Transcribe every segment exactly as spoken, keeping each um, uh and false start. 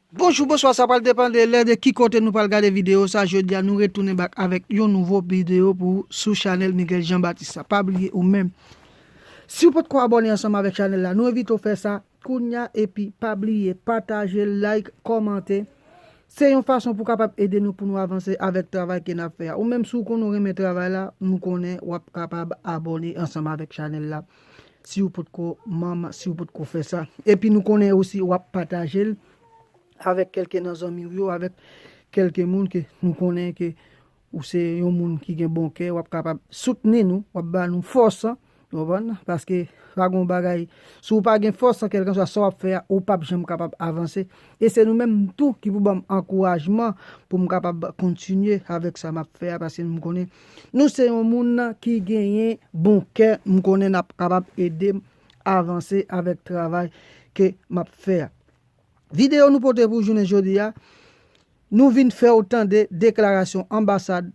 Bonjou, bonswa, sa pral depann de lè, de ki kote nou pral gade videyo sa. Jodi a, nou retounen back avèk yon nouvo videyo pou sou chanèl Miguel Jean Baptiste sa. Pa bliye ou menm, si w potko abòne ansanm avèk chanèl la, nou envite w fè sa kounye a, epi pa bliye pataje, like, kòmante. Se yon fason pou kapab ede nou pou nou avanse avèk travay ke n ap fè a. Ou menm si w konnen w renmen travay la, nou konnen w ap kapab abòne ansanm avèk chanèl la. Si w potko manm, si w potko fè sa. Epi nou konnen osi w ap pataje l avèk kèlke nan zanmi w yo, avèk kèlke moun ke nou konnen ke ou se yon moun ki gen bon kè, w ap kapab soutni nou, w ap ba nou fòs, ou konprann? Paske pa gon bagay, si w pa gen fòs, kèlkanswa sa w ap fè a, ou p ap janm kapab avanse. E se nou menm tou ki pou ban m ankourajman pou m kapab kontinye avèk sa m ap fè a, paske m konnen nou se yon moun ki genyen bon kè, m konnen n ap kapab ede m avanse avèk travay ke m ap fè a. Videyo nou pote pou jounen jodi a, nou vin fè w tande deklarasyon anbasad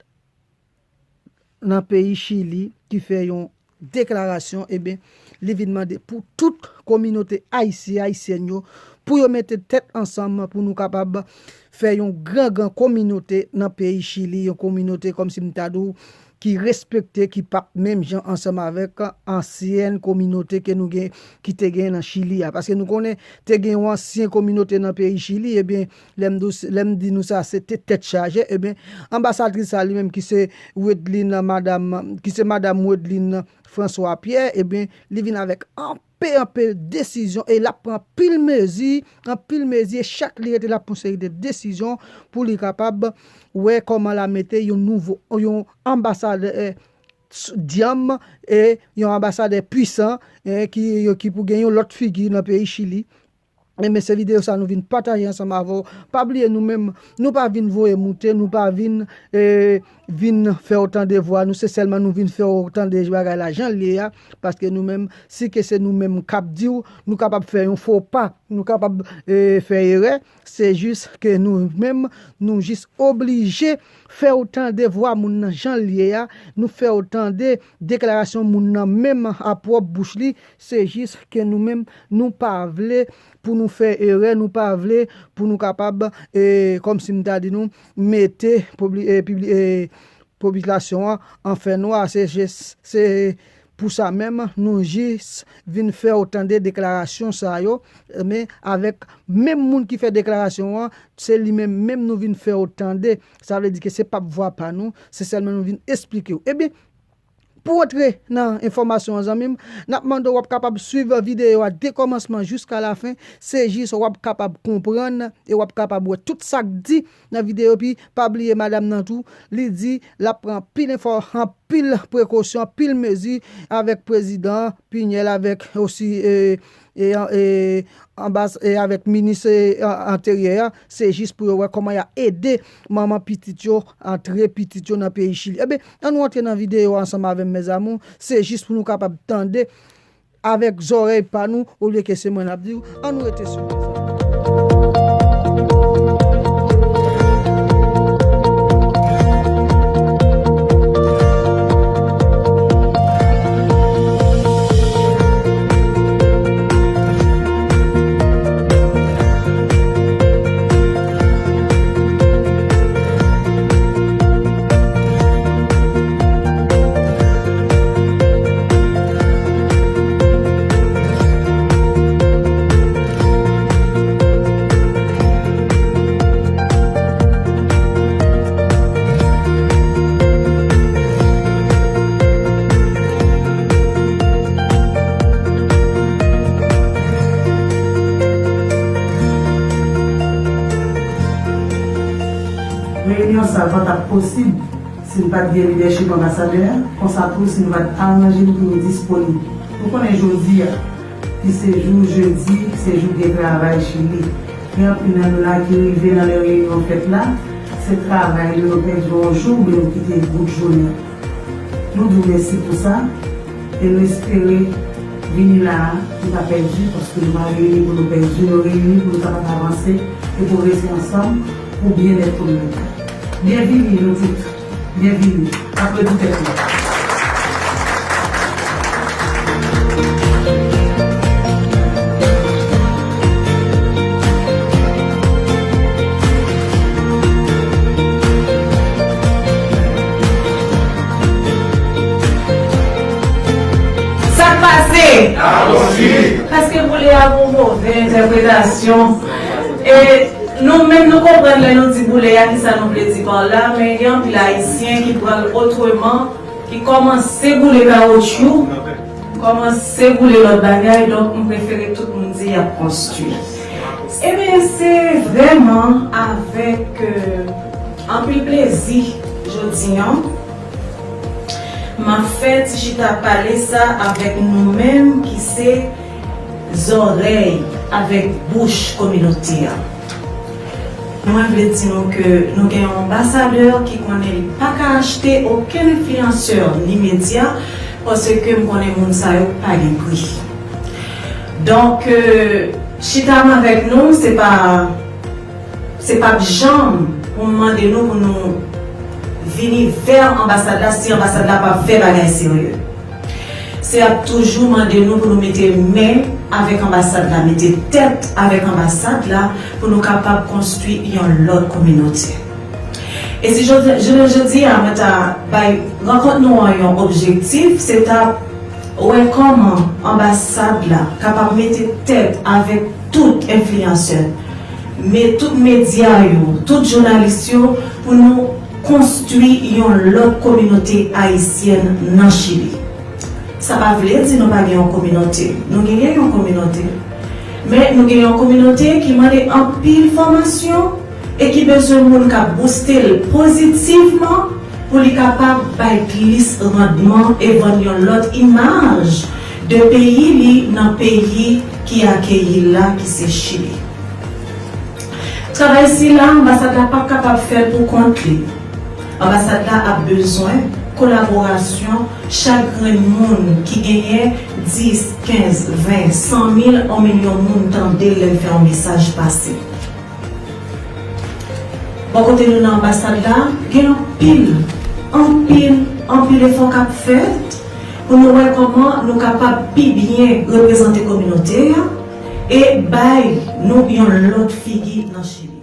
nan peyi Chili ki fè yon deklarasyon, ebyen, li vin mande pou tout kominote ayisyen, ayisyèn yo, pou yo mete tèt ansanm pou nou kapab fè yon gran, gran kominote nan peyi Chili, yon kominote kòmsi m ta di w ki respekte, ki p ap menm jan ansanm avèk ansyen kominote ke nou gen, ki te gen nan Chili a. Paske nou konnen te gen yon ansyen kominote nan peyi Chili, ebyen, lè m di w, lè m di nou sa, se te tèt chaje, ebyen, anbasadris la li menm ki se Wedline, madanm, ki se madanm Wedline François Pierre, ebyen, li vin avèk anpe, anpe desizyon e l ap pran anpil mezi, anpil mezi, e chak li rete l ap pran seri de desizyon pou li kapab wè kòman l a mete yon nouvo, yon anbasadè, eh, s-, dyanm e yon anbasadè pwisan, eh, ki, ki pou gen yon lòt figi nan peyi Chili. Ebyen, se videyo sa nou vin pataje ansanm avè w. Pa bliye nou menm, nou pa vin voye moute, nou pa vin, eh, vin fè w tande vwa nou, se sèlman nou vin fè w tande bagay la jan l ye a, paske nou menm, si ke se nou menm k ap di w, nou kapab fè yon fo pa, nou kapab, eh, fè erè, se jis ke nou menm, nou jis oblije fè w tande vwa moun nan jan l ye a, nou fè w tande deklarasyon moun nan menm a pwòp bouch li, se jis ke nou menm, nou pa vle pou nou fè erè, nou pa vle pou nou kapab, eh, kòmsi m ta di nou, mete pibli-, eh, pibli-, eh, popilasyon an an fènwa. Se jis, se pou sa menm, nou jis vin fè w tande deklarasyon sa yo, men avèk menm moun ki fè deklarasyon an, se li menm, menm nou vin fè w tande. Sa vle di ke se p ap vwa pa nou, se sèlman nou vin esplike w. Ebyen, pou antre nan enfòmasyon an, zanmi m, n ap mande w ap kapab swiv videyo a de kòmansman jiska lafen. Se jis w ap kapab konprann e w ap kapab wè tout sa k di nan videyo. Epi, pa bliye madanm nan tou, li di l ap pran anpil enfò-, anpil prekosyon, anpil mezi avèk prezidan Pinyèl, avèk osi, e, e, e, anbas-, e avèk minis, e, an-, enteryè a, se jis pou yo wè kòman y a ede manman pitit yo, antre pitit yo nan peyi Chili. Ebyen, ann nou antre nan videyo a ansanm avè m, mes amours. Se jis pou nou kapab tande avèk zòrèy pa nou, olye ke se mwen n ap di w. Ann nou rete sou mwen. Reyinyon sa a pa t ap posib si n pa t gen lidèchip anbasadè a, konsa tou si nou pa t aranje n pou nou disponib. Nou konnen jodi a, ki se jou jedi, se jou de travay Chili. Gen anpil nan nou la ki rive nan lè reyinyon fèt la, se travay nou, nou pèdi yon jou, oubyen nou kite bout jounen. Nou di w mèsi pou sa, e nou espere vini la a, nou pa pèdi, paske nou pa reyini pou nou pèdi, nou reyini pou nou kapab avanse e pwogrese ansanm pou byennèt kominote. Byenvini nou tout. Byenvini. Aplodi tèt nou. Sa k pase? Paske boule a gon move entèpretasyon. E nou menm nou konprann lè nou di boule a, kisa nou vle di pa la, men gen anpil Ayisyen ki pran l otreman, ki kòmanse boule kawotchou, kòmanse boule lòt bagay, donk m prefere tout moun di y ap konstwi. Ebyen, se vrèman avèk, euh, anpil plezi jodi an, m ap fè ti chita pale sa avèk nou menm ki se zòrèy avèk bouch kominote a. Mwen vle di nou ke nou gen yon anbasadè ki konnen li pa ka achte okenn enfliyansè ni medya, paske m konnen moun sa yo pa gen pri. Donk, euh, chita m avèk nou, se pa, se p ap janm pou m mande nou pou nou vini vè anbasad la si anbasad la p ap fè bagay serye. Se ap toujou mande nou pou nou mete men avèk anbasad la, mete tèt avèk anbasad la pou nou kapab konstwi yon lòt kominote. E si jodi, jounen jodi a, mwen ta bay rankont nou an yon objektif, se ta wè kòman anbasad la kapab mete tèt avèk tout enfliyansè, men tout medya yo, tout jounalis yo, pou nou konstwi yon lòt kominote ayisyèn nan Chili. Sa pa vle di nou pa gen yon kominote. Nou genyen yon kominote. Men nou gen yon kominote ki mande anpil fòmasyon e ki bezwen moun k ap bouste l pozitivman pou li kapab bay plis randman e vann yon lòt imaj de peyi li nan peyi ki akeyi l la, ki se Chili. Travay sila, anbasad la p ap kapab fè l pou kont li. Anbasad la ap bezwen kolaborasyon chak grenn moun ki genyen dis, kenz, ven, san mil, yon milyon moun tande l lè l fè yon mesaj pase. Bò kote nou nan anbasad la, gen anpil, anpil, anpil efò k ap fèt pou nou wè kòman nou kapab pi byen reprezante kominote a e bay nou yon lòt figi nan Chili.